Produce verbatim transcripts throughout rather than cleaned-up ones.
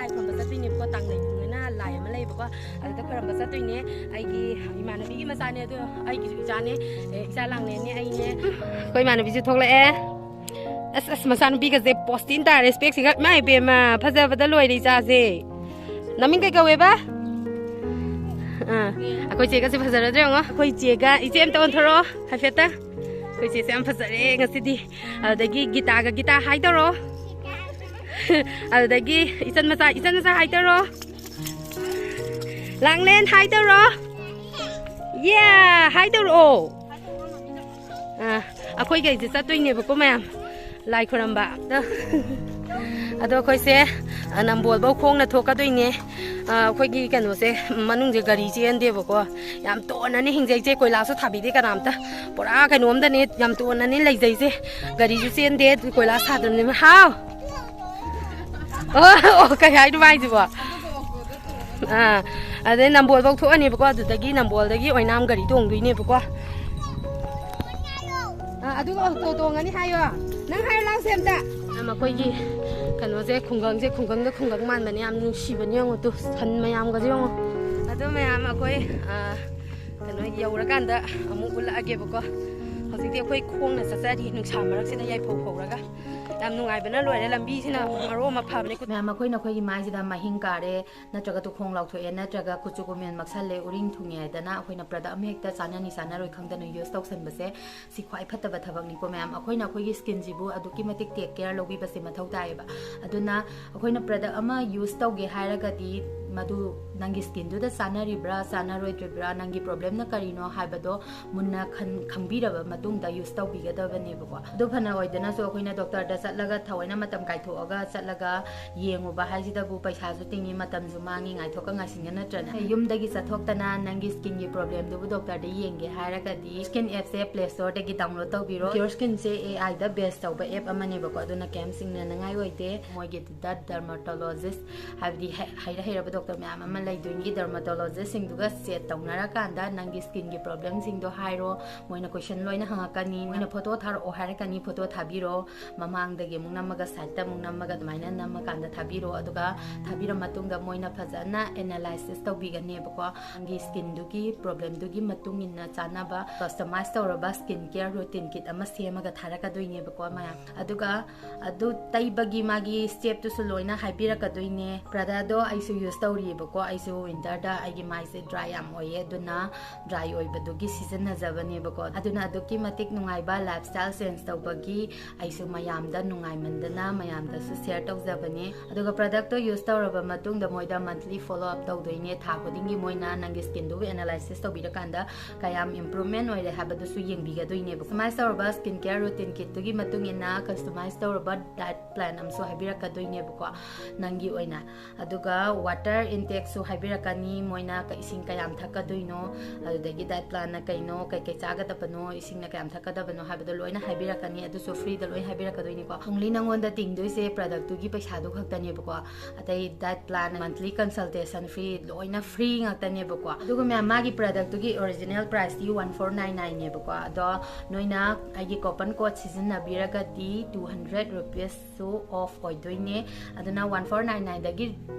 ꯂꯥꯏ ꯈꯨꯔꯨꯝꯕ ꯆꯠꯇꯣꯏꯅꯦꯕꯀꯣ, ꯇꯥꯡꯂꯩ ꯅꯨꯃꯤꯠꯅ ꯂꯥꯏ ꯑꯃ ꯂꯩꯌꯦꯕꯀꯣ, ꯑꯗꯨꯗ ꯈꯨꯔꯨꯝꯕ ꯆꯠꯇꯣꯏꯅꯦ꯫ ꯑꯩꯒꯤ ꯏꯃꯥꯟꯅꯕꯤꯒꯤ ꯃꯆꯥꯅꯦ, ꯑꯗꯣ ꯑꯩꯒꯤꯁꯨ ꯏꯆꯥꯅꯦ, ꯑꯦ, ꯏꯆꯥ ꯂꯥꯡꯂꯦꯟꯅꯦ, ꯑꯩꯅꯦ꯫ ꯑꯩꯈꯣꯏ ꯏꯃꯥꯟꯅꯕꯤꯁꯨ ꯊꯣꯛꯂꯛꯑꯦ꯫ ꯑꯁ, ꯑꯁ, ꯃꯆꯥꯅꯨꯄꯤꯒꯁꯦ ꯄꯣꯁꯇꯤꯟ ꯇꯥꯔꯦ, ꯏꯁꯄꯦꯛꯁꯤꯒ꯫ ꯏꯃꯥ ꯏꯕꯦꯝꯃ, ꯐꯖꯕꯗ ꯂꯣꯏꯔꯦ ꯏꯆꯥꯁꯦ꯫ ꯅꯃꯤꯡ ꯀꯩ ꯀꯧꯋꯦꯕ? ꯑꯥ, ꯑꯩꯈꯣꯏ ꯆꯦꯒꯁꯦ ꯐꯖꯔꯗ꯭ꯔꯥ ꯌꯦꯡꯉꯣ꯫ ꯑꯩꯈꯣꯏ ꯆꯦꯒ, ꯏꯆꯦ ꯑꯝꯇ ꯑꯣꯟꯊꯣꯔꯛꯑꯣ ꯍꯥꯏꯐꯦꯠꯇ꯫ ꯑꯩꯈꯣꯏ ꯆꯦꯁꯦ ꯌꯥꯝ ꯐꯖꯔꯦ ꯉꯁꯤꯗꯤ꯫ ꯑꯗꯨꯗꯒꯤ ꯒꯤꯇꯥꯒ, ꯒꯤꯇꯥ ꯍꯥꯏ ꯇꯧꯔꯣ꯫ ꯑꯗꯨꯗꯒꯤ ꯏꯆꯟ ꯃꯆꯥ, ꯏꯆꯟ ꯃꯆꯥ ꯍꯥꯏ ꯇꯧꯔꯣ꯫ ꯂꯥꯡꯂꯦꯟ ꯍꯥꯏ ꯇꯧꯔꯣ꯫ ꯌꯦ, ꯍꯥꯏ ꯇꯧꯔꯛꯑꯣ꯫ ꯑꯥ, ꯑꯩꯈꯣꯏꯈꯩꯁꯦ ꯆꯠꯇꯣꯏꯅꯦꯕꯀꯣ ꯃꯌꯥꯝ ꯂꯥꯏ ꯈꯨꯔꯝꯕ꯫ ꯑꯗꯣ ꯑꯩꯈꯣꯏꯁꯦ, ꯑ, ꯅꯝꯕꯣꯜꯐꯧ ꯈꯣꯡꯅ ꯊꯣꯛꯀꯗꯣꯏꯅꯦ꯫ ꯑ, ꯑꯩꯈꯣꯏꯒꯤ ꯀꯩꯅꯣꯁꯦ, ꯃꯅꯨꯡꯁꯦ ꯒꯥꯔꯤ ꯆꯦꯟꯗꯦꯕꯀꯣ꯫ ꯌꯥꯝ ꯇꯣꯟꯅꯅꯤ ꯍꯤꯡꯖꯩꯁꯦ, ꯀꯣꯏꯂꯥꯁꯁꯨ ꯊꯥꯕꯤꯗꯦ ꯀꯅꯥꯝꯇ꯫ ꯄꯨꯔꯥ ꯀꯩꯅꯣꯝꯗꯅꯦ, ꯌꯥꯝ ꯇꯣꯟꯅꯅꯤ ꯂꯩꯖꯩꯁꯦ꯫ ꯒꯥꯔꯤꯁꯨ ꯆꯦꯟꯗꯦ, ꯀꯣꯏꯂꯥꯁ ꯊꯥꯗ꯭ꯔꯕꯅꯤꯅ꯫ ꯍꯥꯎ! ꯑꯣ, ꯑꯣ, ꯀꯩ ꯍꯥꯏꯅꯣ ꯍꯥꯏꯁꯤꯕꯣ? ꯑꯥ, ꯑꯗꯩ ꯅꯝꯕꯣꯜꯐꯧ ꯊꯣꯛꯑꯅꯦꯕꯀꯣ, ꯑꯗꯨꯗꯒꯤ ꯅꯝꯕꯣꯜꯗꯒꯤ ꯑꯣꯏꯅꯥꯝ ꯒꯥꯔꯤ ꯇꯣꯡꯗꯣꯏꯅꯦꯕꯀꯣ꯫ ꯑꯥ, ꯑꯗꯨꯒ ꯑꯣꯇꯣ ꯇꯣꯡꯉꯅꯤ ꯍꯥꯏꯌꯣ꯫ ꯅꯪ ꯍꯥꯏꯌꯣ ꯂꯥꯎꯁꯦ ꯑꯝꯇ꯫ ꯃꯈꯣꯏꯒꯤ ꯀꯩꯅꯣꯁꯦ, ꯈꯨꯡꯒꯪꯁꯦ, ꯈꯨꯡꯒꯪꯗ ꯈꯨꯡꯒꯪ ꯃꯥꯟꯕꯅꯦ, ꯌꯥꯝ ꯅꯨꯡꯁꯤꯕꯅꯦ꯫ ꯌꯦꯡꯉꯣ ꯇꯨ, ꯁꯟ ꯃꯌꯥꯝꯒꯁꯦ ꯌꯦꯡꯉꯣ꯫ ꯑꯗꯣ ꯃꯌꯥꯝ ꯑꯩꯈꯣꯏ, ꯑꯥ, ꯀꯩꯅꯣ ꯌꯧꯔꯀꯥꯟꯗ ꯑꯃꯨꯛ ꯎꯠꯂꯛꯑꯒꯦꯕꯀꯣ꯫ ꯍꯧꯖꯤꯛꯇꯤ ꯑꯩꯈꯣꯏ ꯈꯣꯡꯅ ꯆꯠꯆꯔꯤ, ꯅꯨꯡꯁꯥ ꯃꯔꯛꯁꯤꯗ ꯌꯥꯏꯐꯧ ꯐꯧꯔꯒ꯫ ꯌꯥꯝ ꯅꯨꯡꯉꯥꯏꯕꯅ ꯂꯣꯏꯔꯦ, ꯂꯝꯕꯤꯁꯤꯅ ꯃꯔꯣꯟ ꯑꯃ ꯐꯕꯅꯦ꯫ ꯃꯌꯥꯝ, ꯑꯩꯈꯣꯏꯅ ꯑꯩꯈꯣꯏꯒꯤ ꯃꯥꯏꯁꯤꯗ ꯃꯍꯤꯡ ꯀꯥꯔꯦ, ꯅꯠꯇ꯭ꯔꯒ ꯇꯨꯈꯣꯡ ꯂꯥꯎꯊꯣꯛꯑꯦ, ꯅꯠꯇ꯭ꯔꯒ ꯀꯨꯆꯨ ꯀꯨꯃꯦꯟ ꯃꯛꯁꯜꯂꯦ, ꯎꯔꯤꯡ ꯊꯨꯡꯉꯦ ꯍꯥꯏꯗꯅ ꯑꯩꯈꯣꯏꯅ product ꯑꯃ ꯍꯦꯛꯇ ꯆꯥꯅꯅꯤ ꯆꯥꯅꯔꯣꯏ ꯈꯪꯗꯅ use ꯇꯧꯁꯟꯕꯁꯦ, ꯁꯤ ꯈ꯭ꯋꯥꯏ ꯐꯠꯇꯕ ꯊꯕꯛꯅꯤꯀꯣ ꯃꯌꯥꯝ꯫ ꯑꯩꯈꯣꯏꯅ ꯑꯩꯈꯣꯏꯒꯤ skinꯁꯤꯕꯨ ꯑꯗꯨꯛꯀꯤ ꯃꯇꯤꯛ take care ꯂꯧꯕꯤꯕꯁꯦ ꯃꯊꯧ ꯇꯥꯏꯌꯦꯕ꯫ ꯑꯗꯨꯅ ꯑꯩꯈꯣꯏꯅ product ꯑꯃ use ꯇꯧꯒꯦ ꯍꯥꯏꯔꯒꯗꯤ, ꯃꯗꯨ ꯅꯪꯒꯤ skinꯗꯨꯗ ꯆꯥꯅꯔꯤꯕ꯭ꯔꯥ, ꯆꯥꯅꯔꯣꯏꯗ꯭ꯔꯤꯕ꯭ꯔꯥ, ꯅꯪꯒꯤ problemꯅ ꯀꯔꯤꯅꯣ ꯍꯥꯏꯕꯗꯣ ꯃꯨꯟꯅ ꯈꯟ-, ꯈꯪꯕꯤꯔꯕ ꯃꯇꯨꯡꯗ use ꯇꯧꯕꯤꯒꯗꯕꯅꯦꯕꯀꯣ꯫ ꯑꯗꯨ ꯐꯅ ꯑꯣꯏꯗꯅꯁꯨ ꯑꯩꯈꯣꯏꯅ doctorꯗ ꯆꯠꯂꯒ, ꯊꯑꯣꯏꯅ ꯃꯇꯝ ꯀꯥꯏꯊꯣꯛꯑꯒ ꯆꯠꯂꯒ ꯌꯦꯡꯉꯨꯕ ꯍꯥꯏꯁꯤꯗꯕꯨ ꯄꯩꯁꯥꯁꯨ ꯇꯤꯡꯉꯤ, ꯃꯇꯝꯁꯨ ꯃꯥꯡꯉꯤ, ꯉꯥꯏꯊꯣꯛꯀ ꯉꯥꯏꯁꯤꯟꯒ ꯅꯠꯇ꯭ꯔꯅꯦ? ꯌꯨꯝꯗꯒꯤ ꯆꯠꯊꯣꯛꯇꯅ ꯅꯪꯒꯤ skinꯒꯤ problemꯗꯨꯕꯨ doctorꯗ ꯌꯦꯡꯒꯦ ꯍꯥꯏꯔꯒꯗꯤ, Skin appꯁꯦ Play Storeꯗꯒꯤ download ꯇꯧꯕꯤꯔꯣ꯫ Your Skinꯁꯦ AIꯗ base ꯇꯧꯕ app ꯑꯃꯅꯦꯕꯀꯣ, ꯑꯗꯨꯅ ꯀꯩꯝ ꯆꯤꯡꯅꯅꯉꯥꯏ ꯑꯣꯏꯗꯦ꯫ ꯃꯣꯏꯒꯤꯗ dermatologist, ꯍꯥꯏꯕꯗꯤ ꯍꯩ-, ꯍꯩꯔ ꯍꯩꯔꯕ ꯃꯌꯥꯝ ꯑꯃ ꯂꯩꯗꯣꯏꯅꯤ꯫ ꯗꯔꯃꯥꯇꯣꯂꯣꯖꯤꯁꯁꯤꯡꯗꯨꯒ ꯆꯦꯠ ꯇꯧꯅꯔꯀꯥꯟꯗ ꯅꯪꯒꯤ ꯁ꯭ꯀꯤꯟꯒꯤ ꯄ꯭ꯔꯣꯕ꯭ꯂꯦꯝꯁꯤꯡꯗꯣ ꯍꯥꯏꯔꯣ, ꯃꯣꯏꯅ ꯀꯣꯏꯁꯟ ꯂꯣꯏꯅ ꯍꯪꯉꯛꯀꯅꯤ꯫ ꯃꯣꯏꯅ ꯐꯣꯇꯣ ꯊꯥꯔꯛꯑꯣ ꯍꯥꯏꯔꯛꯀꯅꯤ, ꯐꯣꯇꯣ ꯊꯥꯕꯤꯔꯣ꯫ ꯃꯃꯥꯡꯗꯒꯤ ꯑꯃꯨꯛ ꯅꯝꯃꯒ, ꯁꯥꯏꯠꯇ ꯑꯃꯨꯛ ꯅꯝꯃꯒ, ꯑꯗꯨꯃꯥꯏꯅ ꯅꯝꯃꯀꯥꯟꯗ ꯊꯥꯕꯤꯔꯣ꯫ ꯑꯗꯨꯒ ꯊꯥꯕꯤꯔ ꯃꯇꯨꯡꯗ ꯃꯣꯏꯅ ꯐꯖꯅ ꯑꯦꯅꯥꯂꯥꯏꯁꯤꯁ ꯇꯧꯕꯤꯒꯅꯦꯕꯀꯣ꯫ ꯅꯪꯒꯤ ꯁ꯭ꯀꯤꯟꯗꯨꯒꯤ ꯄ꯭ꯔꯣꯕ꯭ꯂꯦꯝꯗꯨꯒꯤ ꯃꯇꯨꯡ ꯏꯟꯅ ꯆꯥꯅꯕ ꯀꯁꯇꯃꯥꯏꯁ ꯇꯧꯔꯕ ꯁ꯭ꯀꯤꯟ ꯀꯦꯌꯔ ꯔꯨꯇꯤꯟ ꯀꯤꯠ ꯑꯃ ꯁꯦꯝꯃꯒ ꯊꯥꯔꯛꯀꯗꯣꯏꯅꯦꯕꯀꯣ ꯃꯌꯥꯝ꯫ ꯑꯗꯨꯒ ꯑꯗꯨ ꯇꯩꯕꯒꯤ ꯃꯥꯒꯤ ꯁ꯭ꯇꯦꯞꯇꯨꯁꯨ ꯂꯣꯏꯅ ꯍꯥꯏꯕꯤꯔꯛꯀꯗꯣꯏꯅꯦ꯫ ꯄ꯭ꯔꯗꯛꯗꯣ ꯑꯩꯁꯨ ꯌꯨꯁ ꯇꯧꯔꯤꯑꯕꯀꯣ꯫ ꯑꯩꯁꯨ ꯋꯤꯟꯇꯔꯗ ꯑꯩꯒꯤ ꯃꯥꯏꯁꯦ ꯗ꯭ꯔꯥꯏ ꯌꯥꯝ ꯑꯣꯏꯌꯦ, ꯑꯗꯨꯅ ꯗ꯭ꯔꯥꯏ ꯑꯣꯏꯕꯗꯨꯒꯤ ꯁꯤꯖꯤꯟꯅꯖꯕꯅꯦꯕꯀꯣ꯫ ꯑꯗꯨꯅ ꯑꯗꯨꯛꯀꯤ ꯃꯇꯤꯛ ꯅꯨꯡꯉꯥꯏꯕ, ꯂꯥꯏꯐ ꯁ꯭ꯇꯥꯏꯜ ꯆꯦꯟꯖ ꯇꯧꯕꯒꯤ ꯑꯩꯁꯨ ꯃꯌꯥꯝꯗ ꯅꯨꯡꯉꯥꯏꯃꯟꯗꯅ ꯃꯌꯥꯝꯗꯁꯨ ꯁꯤꯌꯔ ꯇꯧꯖꯕꯅꯦ꯫ ꯑꯗꯨꯒ ꯄ꯭ꯔꯗꯛꯇꯣ ꯌꯨꯁ ꯇꯧꯔꯕ ꯃꯇꯨꯡꯗ ꯃꯣꯏꯗ ꯃꯟꯊꯂꯤ ꯐꯣꯂꯣ ꯑꯞ ꯇꯧꯗꯣꯏꯅꯦ꯫ ꯊꯥ ꯈꯨꯗꯤꯡꯒꯤ ꯃꯣꯏꯅ ꯅꯪꯒꯤ ꯁ꯭ꯀꯤꯟꯗꯨꯕꯨ ꯑꯦꯅꯥꯂꯥꯏꯁꯤꯁ ꯇꯧꯕꯤꯔꯀꯥꯟꯗ ꯀꯌꯥꯝ ꯏꯝꯄ꯭ꯔꯨꯚꯃꯦꯟ ꯑꯣꯏꯔꯦ ꯍꯥꯏꯕꯗꯨꯁꯨ ꯌꯦꯡꯕꯤꯒꯗꯣꯏꯅꯦꯕ꯫ ꯀꯁꯇꯃꯥꯏꯁ ꯇꯧꯔꯕ ꯁ꯭ꯀꯤꯟ ꯀꯦꯌꯔ ꯔꯨꯇꯤꯟ ꯀꯤꯠꯇꯨꯒꯤ ꯃꯇꯨꯡ ꯏꯟꯅ ꯀꯁꯇꯃꯥꯏꯁ ꯇꯧꯔꯕ ꯗꯥꯏꯠ ꯄ꯭ꯂꯥꯟ ꯑꯃꯁꯨ ꯍꯥꯏꯕꯤꯔꯛꯀꯗꯣꯏꯅꯦꯕꯀꯣ ꯅꯪꯒꯤ ꯑꯣꯏꯅ꯫ ꯑꯗꯨꯒ ꯋꯥꯇꯔ ꯏꯟꯇꯦꯛꯁꯨ ꯍꯥꯏꯕꯤꯔꯛꯀꯅꯤ, ꯃꯣꯏꯅ ꯀ-, ꯏꯁꯤꯡ ꯀꯌꯥꯝ ꯊꯛꯀꯗꯣꯏꯅꯣ, ꯑꯗꯨꯗꯒꯤ ꯗꯥꯏꯠ ꯄ꯭ꯂꯥꯟꯅ ꯀꯩꯅꯣ, ꯀꯩꯀꯩ ꯆꯥꯒꯗꯕꯅꯣ, ꯏꯁꯤꯡꯅ ꯀꯌꯥꯝ ꯊꯛꯀꯗꯕꯅꯣ ꯍꯥꯏꯕꯗꯣ ꯂꯣꯏꯅ ꯍꯥꯏꯕꯤꯔꯛꯀꯅꯤ꯫ ꯑꯗꯨꯁꯨ ꯐ꯭ꯔꯤꯗ ꯂꯣꯏ ꯍꯥꯏꯕꯤꯔꯛꯀꯗꯣꯏꯅꯤꯀꯣ꯫ ꯑꯣꯡꯂꯤ ꯅꯪꯉꯣꯟꯗ ꯇꯤꯡꯗꯣꯏꯁꯦ ꯄ꯭ꯔꯗꯛꯇꯨꯒꯤ ꯄꯩꯁꯥꯗꯨ ꯈꯛꯇꯅꯦꯕꯀꯣ꯫ ꯑꯇꯩ diet plan, monthly consultation fee ꯂꯣꯏꯅ ꯐ꯭ꯔꯤ ꯉꯥꯛꯇꯅꯦꯕꯀꯣ꯫ ꯑꯗꯨꯒ ꯃꯌꯥꯝ, ꯃꯥꯒꯤ ꯄ꯭ꯔꯗꯛꯇꯨꯒꯤ ꯑꯣꯔꯤꯖꯤꯅꯦꯜ ꯄ꯭ꯔꯥꯏꯁꯇꯤ ꯋꯥꯟ ꯐꯣꯔ ꯅꯥꯏꯟ ꯅꯥꯏꯟꯅꯦꯕꯀꯣ꯫ ꯑꯗꯣ ꯅꯣꯏꯅ ꯑꯩꯒꯤ ꯀꯣꯄꯟ ꯀꯣꯗ ꯁꯤꯖꯤꯟꯅꯕꯤꯔꯒꯗꯤ ꯇꯨ ꯍꯟꯗ꯭ꯔꯦꯠ ꯔꯨꯄꯤꯁꯁꯨ ꯑꯣꯐ ꯑꯣꯏꯗꯣꯏꯅꯦ꯫ ꯑꯗꯨꯅ ꯋꯥꯟ ꯐꯣꯔ ꯅꯥꯏꯟ ꯅꯥꯏꯟꯗꯒꯤ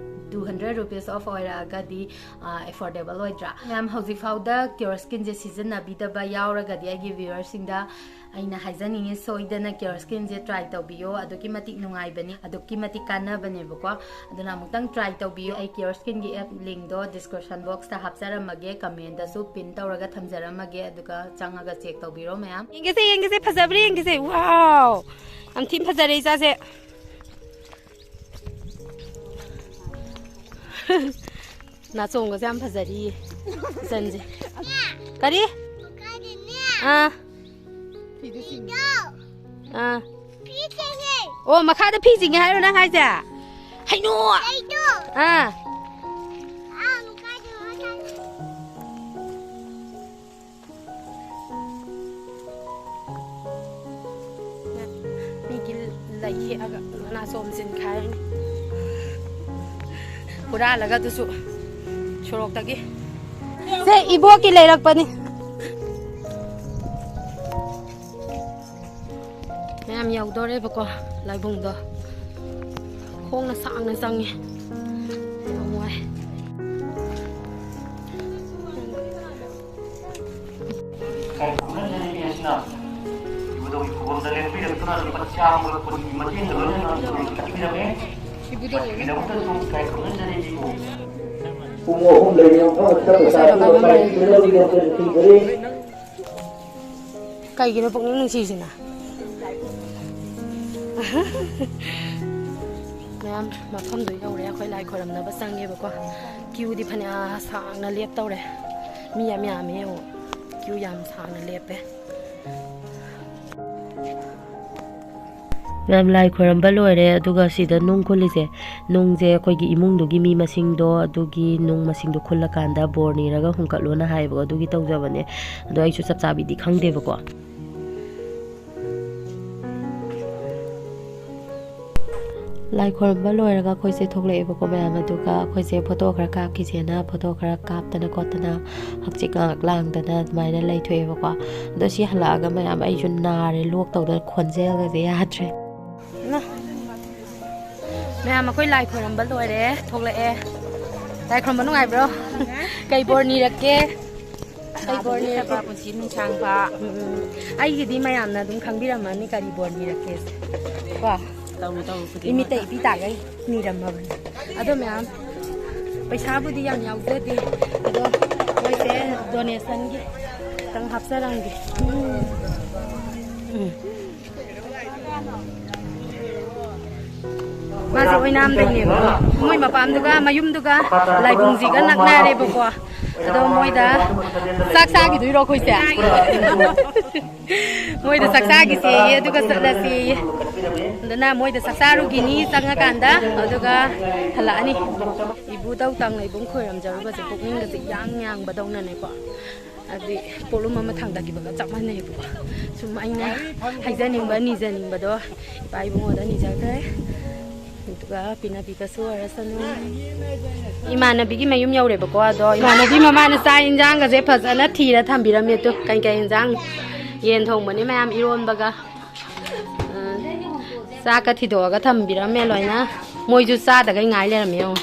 ꯇꯨ ꯍꯟꯗ꯭ꯔꯦꯠ ꯔꯨꯄꯤꯁ ꯑꯣꯐ ꯑꯣꯏꯔꯛꯑꯒꯗꯤ ꯑꯦꯐꯣꯔꯗꯦꯕꯜ ꯑꯣꯏꯗ꯭ꯔꯥ? ꯃꯌꯥꯝ, ꯍꯧꯖꯤꯛ ꯐꯥꯎꯗ ꯀꯤꯌꯣꯔ ꯁ꯭ꯀꯤꯟꯁꯦ ꯁꯤꯖꯤꯟꯅꯕꯤꯗꯕ ꯌꯥꯎꯔꯒꯗꯤ ꯑꯩꯒꯤ ꯚ꯭ꯌꯨꯋꯔꯁꯤꯡꯗ ꯑꯩꯅ ꯍꯥꯏꯖꯅꯤꯡꯉꯤ, ꯁꯣꯏꯗꯅ ꯀꯤꯌꯣꯔ ꯁ꯭ꯀꯤꯟꯁꯦ ꯇ꯭ꯔꯥꯏ ꯇꯧꯕꯤꯌꯣ꯫ ꯑꯗꯨꯛꯀꯤ ꯃꯇꯤꯛ ꯅꯨꯡꯉꯥꯏꯕꯅꯤ, ꯑꯗꯨꯛꯀꯤ ꯃꯇꯤꯛ ꯀꯥꯟꯅꯕꯅꯦꯕꯀꯣ꯫ ꯑꯗꯨꯅ ꯑꯃꯨꯛꯇꯪ ꯇ꯭ꯔꯥꯏ ꯇꯧꯕꯤꯌꯣ꯫ ꯑꯩ ꯀꯤꯌꯣꯔ ꯁ꯭ꯀꯤꯟꯒꯤ ꯑꯦꯞ ꯂꯤꯡꯗꯣ ꯗꯤꯁꯀ꯭ꯔꯤꯞꯁꯟ ꯕꯣꯛꯁꯇ ꯍꯥꯞꯆꯔꯝꯃꯒꯦ, ꯀꯃꯦꯟꯗꯁꯨ ꯄꯤꯟ ꯇꯧꯔꯒ ꯊꯝꯖꯔꯝꯃꯒꯦ, ꯑꯗꯨꯒ ꯆꯪꯉꯒ ꯆꯦꯛ ꯇꯧꯕꯤꯔꯣ ꯃꯌꯥꯝ꯫ ꯌꯦꯡꯒꯦꯁꯦ, ꯌꯦꯡꯒꯦꯁꯦ, ꯐꯖꯕ꯭ꯔꯥ ꯌꯦꯡꯒꯦꯁꯦ꯫ ꯋꯥꯎ! ꯌꯥꯝ ꯊꯤꯅ ꯐꯖꯔꯦ ꯏꯆꯥꯁꯦ꯫ ꯅꯥꯆꯣꯡꯒꯁꯦ ꯌꯥꯝ ꯐꯖꯔꯤ ꯏꯆꯟꯁꯦ꯫ ꯀꯔꯤ? ꯑꯥ꯫ ꯑꯥ꯫ ꯑꯣ, ꯃꯈꯥꯗ ꯐꯤ ꯆꯤꯡꯉꯦ ꯍꯥꯏꯔꯣ ꯅꯪ ꯍꯥꯏꯁꯦ? ꯍꯩꯅꯣ! ꯑꯥ꯫ ꯃꯤꯒꯤ ꯂꯩ ꯍꯦꯛꯑꯒ ꯃꯅꯥ ꯆꯣꯝꯁꯤꯟꯈꯥꯏꯔꯅꯤ꯫ ꯍꯨꯔꯥꯜꯂꯒ ꯑꯗꯨꯁꯨ ꯁꯣꯔꯣꯛꯇꯒꯤ꯫ ꯁꯦ, ꯏꯕꯣꯛꯀꯤ ꯂꯩꯔꯛꯄꯅꯤ꯫ ꯃꯌꯥꯝ ꯌꯧꯗꯣꯔꯦꯕꯀꯣ, ꯂꯥꯏꯕꯨꯡꯗꯣ꯫ ꯈꯣꯡꯅ ꯁꯥꯡꯅ ꯆꯪꯉꯦ꯫ ꯌꯥꯝ ꯋꯥꯏ꯫ ꯏꯕꯨꯙꯧꯒꯤ ꯈꯨꯕꯝꯗ ꯂꯦꯡꯕꯤꯔꯛꯇꯨꯅ ꯂꯨꯄꯥ ꯆꯥꯝꯃꯒ ꯀꯨꯟꯒꯤ ꯃꯇꯦꯡꯒ ꯂꯣꯏꯅꯅ ꯀꯠꯄꯤꯔꯝꯃꯤ꯫ ꯏꯕꯨꯙꯧꯒꯤꯗꯃꯛꯇꯁꯨ ꯏꯀꯥꯏ ꯈꯨꯝꯅꯖꯔꯤ ꯏꯕꯨ꯫ ꯄꯨꯡ ꯑꯍꯨꯝ ꯂꯩꯔꯤꯉꯩ ꯃꯐꯝ ꯑꯁꯤꯗ ꯄꯩꯁꯥ ꯄꯤꯕ ꯀꯥꯏ ꯄꯤꯅꯕꯒꯤꯗꯃꯛꯇ ꯅꯤꯡꯁꯤꯡꯖꯔꯤ꯫ ꯀꯩꯒꯤꯅꯣ ꯄꯨꯛꯅꯤꯡ ꯅꯨꯡꯁꯤꯁꯤꯅ? ꯃꯌꯥꯝ ꯃꯐꯝꯗꯣ ꯌꯧꯔꯦ꯫ ꯑꯩꯈꯣꯏ ꯂꯥꯏ ꯈꯣꯏꯔꯝꯅꯕ ꯆꯪꯉꯦꯕꯀꯣ꯫ ꯀ꯭ꯌꯨꯗꯤ ꯐꯅꯌꯥꯝ ꯁꯥꯡꯅ ꯂꯦꯞꯇꯧꯔꯦ꯫ ꯃꯤ ꯌꯥꯝ ꯌꯥꯝꯃꯦ ꯌꯦꯡꯉꯣ꯫ ꯀ꯭ꯌꯨ ꯌꯥꯝ ꯁꯥꯡꯅ ꯂꯦꯞꯄꯦ꯫ ꯃꯌꯥꯝ ꯂꯥꯏ ꯈꯣꯏꯔꯝꯕ ꯂꯣꯏꯔꯦ, ꯑꯗꯨꯒ ꯁꯤꯗ ꯅꯨꯡ ꯈꯨꯜꯂꯤꯁꯦ, ꯅꯨꯡꯁꯦ ꯑꯩꯈꯣꯏꯒꯤ ꯏꯃꯨꯡꯗꯨꯒꯤ ꯃꯤ ꯃꯁꯤꯡꯗꯣ, ꯑꯗꯨꯒꯤ ꯅꯨꯡ ꯃꯁꯤꯡꯗꯣ ꯈꯨꯜꯂꯀꯥꯟꯗ ꯕꯣꯔ ꯅꯤꯔꯒ ꯍꯨꯟꯀꯠꯂꯣꯅ ꯍꯥꯏꯌꯦꯕꯀꯣ, ꯑꯗꯨꯒꯤ ꯇꯧꯖꯕꯅꯦ꯫ ꯑꯗꯣ ꯑꯩꯁꯨ ꯆꯞ ꯆꯥꯕꯤꯗꯤ ꯈꯪꯗꯦꯕꯀꯣ꯫ ꯂꯥꯏ ꯈꯣꯏꯔꯝꯕ ꯂꯣꯏꯔꯒ ꯑꯩꯈꯣꯏꯁꯦ ꯊꯣꯛꯂꯛꯑꯦꯕꯀꯣ ꯃꯌꯥꯝ, ꯑꯗꯨꯒ ꯑꯩꯈꯣꯏꯁꯦ ꯐꯣꯇꯣ ꯈꯔ ꯀꯥꯞꯈꯤꯁꯦꯅ ꯐꯣꯇꯣ ꯈꯔ ꯀꯥꯞꯇꯅ ꯈꯣꯠꯇꯅ ꯍꯛꯆꯤꯛ ꯉꯥꯏꯍꯥꯛ ꯂꯥꯡꯗꯅ ꯑꯗꯨꯃꯥꯏꯅ ꯂꯩꯊꯣꯛꯑꯦꯕꯀꯣ꯫ ꯑꯗꯣ ꯁꯤ ꯍꯜꯂꯛꯑꯒ ꯃꯌꯥꯝ ꯑꯩꯁꯨ ꯅꯥꯔꯦ, ꯂꯣꯛ ꯇꯧꯗꯅ ꯈꯣꯟꯖꯦꯜꯒꯁꯦ ꯌꯥꯗ꯭ꯔꯦ꯫ ꯃꯌꯥꯝ ꯑꯩꯈꯣꯏ ꯂꯥꯏ ꯈꯣꯏꯔꯝꯕ ꯂꯣꯏꯔꯦ, ꯊꯣꯛꯂꯛꯑꯦ꯫ ꯂꯥꯏ ꯈꯣꯏꯔꯝꯕ ꯅꯨꯡꯉꯥꯏꯕ꯭ꯔꯣ? ꯀꯩ ꯕꯣꯔ ꯅꯤꯔꯛꯀꯦ? ꯀꯩ ꯕꯣꯔ ꯅꯤꯔꯛꯀꯦ? ꯄꯨꯟꯁꯤ ꯅꯨꯡꯁꯥꯡꯕ꯫ ꯎꯝ, ꯎꯝ꯫ ꯑꯩꯒꯤꯗꯤ ꯃꯌꯥꯝꯅ ꯑꯗꯨꯝ ꯈꯪꯕꯤꯔꯝꯃꯅꯤ ꯀꯔꯤ ꯕꯣꯔ ꯅꯤꯔꯛꯀꯦꯁꯦ꯫ ꯀꯣ? ꯇꯧꯔꯨ, ꯇꯧꯔꯨ ꯈꯨꯗꯤꯡꯃꯛ꯫ ꯏꯃꯤꯠꯇ ꯏꯄꯤ ꯇꯥꯒꯩ ꯅꯤꯔꯝꯃꯕꯅꯤ꯫ ꯑꯗꯣ ꯃꯌꯥꯝ, ꯄꯩꯁꯥꯕꯨꯗꯤ ꯌꯥꯝ ꯌꯥꯎꯖꯗꯦ꯫ ꯑꯗꯣ ꯃꯣꯏꯁꯦ ꯗꯣꯅꯦꯁꯟꯒꯤ ꯈꯤꯇꯪ ꯍꯥꯞꯆꯔꯝꯒꯦ꯫ ꯎꯝ꯫ ꯃꯥꯁꯦ ꯑꯣꯏꯅꯥꯝꯗꯩꯅꯦꯕ꯫ ꯃꯣꯏ ꯃꯄꯥꯝꯗꯨꯒ ꯃꯌꯨꯝꯗꯨꯒ ꯂꯥꯏꯕꯨꯡꯁꯤꯒ ꯅꯛꯅꯔꯦꯕꯀꯣ꯫ ꯑꯗꯣ ꯃꯣꯏꯗ ꯆꯥꯛ ꯆꯥꯈꯤꯗꯣꯏꯔꯣ ꯑꯩꯈꯣꯏꯁꯦ? ꯃꯣꯏꯗ ꯆꯥꯛ ꯆꯥꯈꯤꯁꯦꯌꯦ, ꯑꯗꯨꯒ ꯆꯠꯂꯁꯦꯌꯦ꯫ ꯑꯗꯨꯅ ꯃꯣꯏꯗ ꯆꯥꯛ ꯆꯥꯔꯨꯈꯤꯅꯤ ꯆꯪꯉꯀꯥꯟꯗ, ꯑꯗꯨꯒ ꯍꯜꯂꯛꯑꯅꯤ꯫ ꯏꯕꯨꯙꯧ ꯇꯥꯡꯂꯩꯕꯨꯡ ꯈꯣꯏꯔꯝꯖꯔꯨꯕꯁꯦ ꯄꯨꯛꯅꯤꯡꯒꯁꯦ ꯏꯌꯥꯡ ꯌꯥꯡꯕꯗꯧꯅꯅꯦꯀꯣ꯫ ꯍꯥꯏꯕꯗꯤ ꯄꯣꯠꯂꯨꯝ ꯑꯃ ꯊꯥꯡꯗꯈꯤꯕꯒ ꯆꯞ ꯃꯥꯟꯅꯩꯕꯀꯣ꯫ ꯁꯨꯝ ꯑꯩꯅ ꯍꯥꯏꯖꯅꯤꯡꯕ, ꯅꯤꯖꯅꯤꯡꯕꯗꯣ ꯏꯄꯥ ꯏꯕꯨꯡꯉꯣꯗ ꯅꯤꯖꯈ꯭ꯔꯦ꯫ ꯄꯤꯅꯕꯤꯕꯁꯨ ꯑꯣꯏꯔꯁꯅꯨ꯫ ꯏꯃꯥꯟꯅꯕꯤꯒꯤ ꯃꯌꯨꯝ ꯌꯧꯔꯦꯕꯀꯣ꯫ ꯑꯗꯣ ꯏꯃꯥꯟꯅꯕꯤ ꯃꯃꯥꯅ ꯆꯥꯛ ꯌꯦꯟꯁꯥꯡꯒꯁꯦ ꯐꯖꯅ ꯊꯤꯔ ꯊꯝꯕꯤꯔꯝꯃꯦ꯫ ꯇꯨ, ꯀꯩ ꯀꯩ ꯌꯦꯟꯁꯥꯡ? ꯌꯦꯟ ꯊꯣꯡꯕꯅꯦ ꯃꯌꯥꯝ, ꯏꯔꯣꯟꯕꯒ꯫ ꯑ, ꯆꯥꯛꯀ ꯊꯤꯗꯣꯛꯑꯒ ꯊꯝꯕꯤꯔꯝꯃꯦ ꯂꯣꯏꯅ꯫ ꯃꯣꯏꯁꯨ ꯆꯥꯗꯒꯩ ꯉꯥꯏ ꯂꯩꯔꯝꯃꯦ ꯌꯦꯡꯉꯣ꯫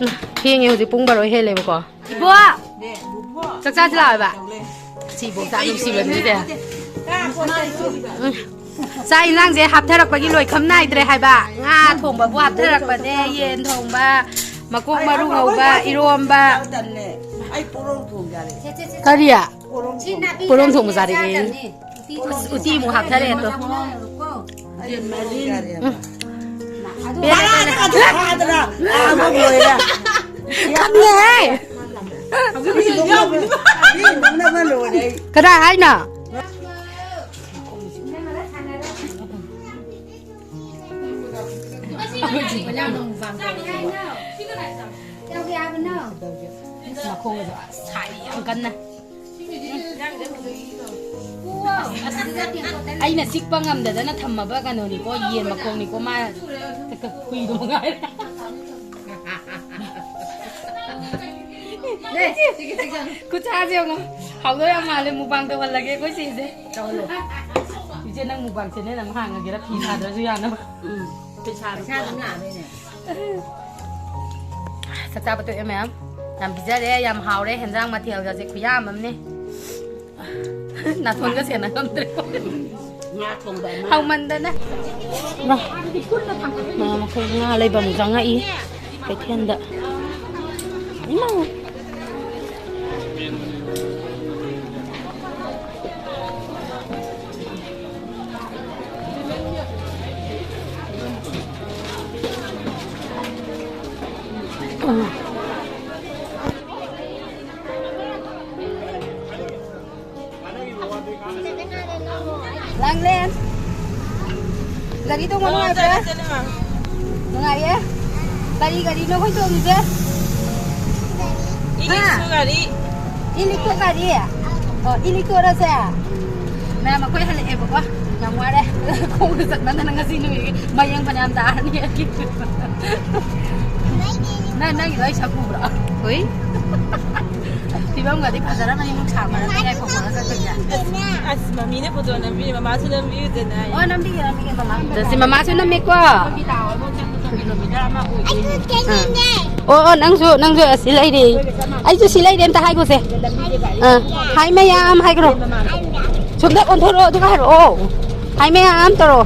ꯎꯝ, ꯊꯦꯡꯉꯦ ꯍꯧꯖꯤꯛ, ꯄꯨꯡ ꯕꯥꯔꯣ ꯍꯦꯜꯂꯦꯕꯀꯣ꯫ ꯏꯕꯣ! ꯆꯥꯛ ꯆꯥꯁꯤ ꯂꯥꯛꯑꯣ ꯍꯥꯏꯕ꯫ ꯁꯤꯕꯣꯛ ꯆꯥꯛ ꯅꯨꯡꯁꯤꯕꯅꯤꯁꯦ꯫ ꯎꯝ꯫ ꯆꯥꯛ ꯏꯟꯁꯥꯡꯁꯦ ꯍꯥꯞꯊꯔꯛꯄꯒꯤ ꯂꯣꯏꯈꯝ ꯅꯥꯏꯗ꯭ꯔꯦ ꯍꯥꯏꯕ꯫ ꯉꯥ ꯊꯣꯡꯕꯕꯨ ꯍꯥꯞꯊꯔꯛꯄꯅꯦ, ꯌꯦꯟ ꯊꯣꯡꯕ, ꯃꯀꯣꯛ ꯃꯔꯨ ꯉꯧꯕ, ꯏꯔꯣꯝꯕ꯫ ꯑꯩ ꯄꯣꯔꯣꯝ ꯊꯣꯡ ꯆꯥꯔꯛꯑꯦ꯫ ꯀꯔꯤ? ꯄꯣꯔꯣꯝ ꯊꯣꯡ꯫ ꯄꯣꯔꯣꯝ ꯊꯣꯡꯕ ꯆꯥꯔꯛꯑꯦ꯫ ꯎꯇꯤ ꯑꯃꯨꯛ ꯍꯥꯞꯊꯔꯛꯑꯦ ꯇꯣ꯫ ꯎꯝ꯫ ꯄꯦꯜꯂꯦ, ꯄꯦꯜꯂꯦ꯫ ꯈꯪꯉꯦꯍꯦ꯫ ꯀꯅꯥ ꯍꯥꯏꯅꯣ? ꯃꯈꯣꯡꯒꯁꯨ ꯁꯥꯏ ꯌꯥꯝ ꯀꯟꯅ꯫ ꯑꯁ, ꯑꯩꯅ ꯆꯤꯛꯄ ꯉꯝꯗꯗꯅ ꯊꯝꯃꯕ ꯀꯩꯅꯣꯅꯤꯀꯣ, ꯌꯦꯟ ꯃꯈꯣꯡꯅꯤꯀꯣ, ꯃꯥ ꯍꯨꯏꯗꯣ ꯃꯉꯥꯏꯔꯦ꯫ ꯈꯨꯠꯁꯥꯁꯦ ꯌꯦꯡꯉꯣ, ꯍꯥꯎꯗꯧ ꯌꯥꯝ ꯃꯥꯜꯂꯦ꯫ ꯃꯨꯛꯕꯥꯡ ꯇꯧꯍꯜꯂꯒꯦ ꯑꯩꯈꯣꯏ ꯆꯦꯁꯦ꯫ ꯏꯆꯦ, ꯅꯪ ꯃꯨꯛꯕꯥꯡ ꯆꯦꯅꯦꯜ ꯑꯃ ꯍꯥꯡꯉꯒꯦꯔꯥ, ꯐꯤ ꯁꯥꯗ꯭ꯔꯁꯨ ꯌꯥꯅꯕ? ꯎꯝ, ꯄꯩꯁꯥ ꯑꯗꯨꯝ ꯂꯥꯛꯑꯗꯣꯏꯅꯦ꯫ ꯆꯥꯛ ꯆꯥꯕ ꯇꯣꯛꯑꯦ ꯃꯌꯥꯝ꯫ ꯌꯥꯝ ꯄꯤꯖꯔꯦ, ꯌꯥꯝ ꯍꯥꯎꯔꯦ꯫ ꯍꯦꯟꯖꯥꯡ ꯃꯊꯦꯜꯒꯁꯦ ꯈꯨꯌꯥꯝ ꯑꯃꯅꯦ꯫ ꯅꯥꯊꯣꯟꯒ ꯁꯦꯟꯅ ꯉꯝꯗ꯭ꯔꯦ꯫ ꯉꯥ ꯊꯣꯡꯕ ꯑꯃ꯫ ꯍꯥꯎꯃꯟꯗꯅ꯫ ꯃꯥ, ꯃꯥ ꯃꯈꯣꯏ ꯉꯥ ꯂꯩꯐꯝ ꯆꯪꯉꯛꯏ ꯀꯩꯊꯦꯜꯗ꯫ ꯏꯃꯥ! ꯂꯥꯡꯂꯦꯟ꯫ ꯒꯥꯔꯤ ꯇꯣꯡꯕ ꯑꯣ, ꯅꯨꯡꯉꯥꯏꯕ꯭ꯔꯥ? ꯆꯠꯂꯦ, ꯆꯠꯂꯦ, ꯃꯥ꯫ ꯅꯨꯡꯉꯥꯏꯌꯦ? ꯀꯔꯤ ꯒꯥꯔꯤꯅꯣ ꯑꯩꯈꯣꯏ ꯇꯣꯡꯉꯤꯁꯦ? ꯏꯂꯤꯛꯁꯣ ꯍꯥ? ꯒꯥꯔꯤ꯫ ꯏꯂꯤꯛꯁꯣ ꯒꯥꯔꯤ? ꯑꯣ, ꯏꯂꯤꯛꯁꯣꯔꯁꯦ? ꯃꯌꯥꯝ, ꯑꯩꯈꯣꯏ ꯍꯜꯂꯛꯑꯦꯕꯀꯣ꯫ ꯌꯥꯝ ꯋꯥꯔꯦ꯫ ꯈꯣꯡꯅ ꯆꯠꯃꯟꯗꯅ ꯉꯁꯤ ꯅꯨꯃꯤꯠꯀꯤ ꯃꯌꯦꯡ ꯐꯅꯌꯥꯝ ꯇꯥꯔꯅꯤ꯫ ꯅꯪ, ꯅꯪꯒꯤꯗꯣ ꯑꯩ ꯁꯛ ꯎꯕ꯭ꯔꯣ? ꯍꯣꯏ꯫ ꯐꯤꯕꯝꯒꯗꯤ ꯐꯖꯔꯝꯃꯅꯤ, ꯅꯨꯡꯁꯥ ꯃꯔꯛꯇ ꯌꯥꯏꯐꯧꯕꯒ ꯆꯠꯇꯣꯏꯁꯦ꯫ ꯑꯁ, ꯃꯃꯤꯅ ꯐꯣꯇꯣ ꯅꯝꯕꯤꯔꯦ, ꯃꯃꯥꯁꯨ ꯅꯝꯕꯤꯌꯨꯗꯅ꯫ ꯑꯣ, ꯅꯝꯕꯤꯒꯦ, ꯅꯝꯕꯤꯒꯦ, ꯃꯃꯥ꯫ ꯗꯁꯤ ꯃꯃꯥꯁꯨ ꯅꯝꯃꯦꯀꯣ꯫ ꯑꯥ꯫ ꯑꯣ, ꯑꯣ, ꯅꯪꯁꯨ, ꯅꯪꯁꯨ ꯑꯁꯤ ꯂꯩꯔꯦ꯫ ꯑꯩꯁꯨ ꯁꯤ ꯂꯩꯔꯦ, ꯑꯝꯇ ꯍꯥꯏꯒꯣꯁꯦ꯫ ꯑꯥ, ꯍꯥꯏ ꯃꯌꯥꯝ ꯍꯥꯏꯈ꯭ꯔꯣ꯫ ꯁꯣꯝꯗ ꯑꯣꯟꯊꯣꯔꯛꯑꯣ, ꯑꯗꯨꯒ ꯍꯥꯏꯔꯛꯑꯣ꯫ ꯍꯥꯏ ꯃꯌꯥꯝ ꯇꯧꯔꯣ꯫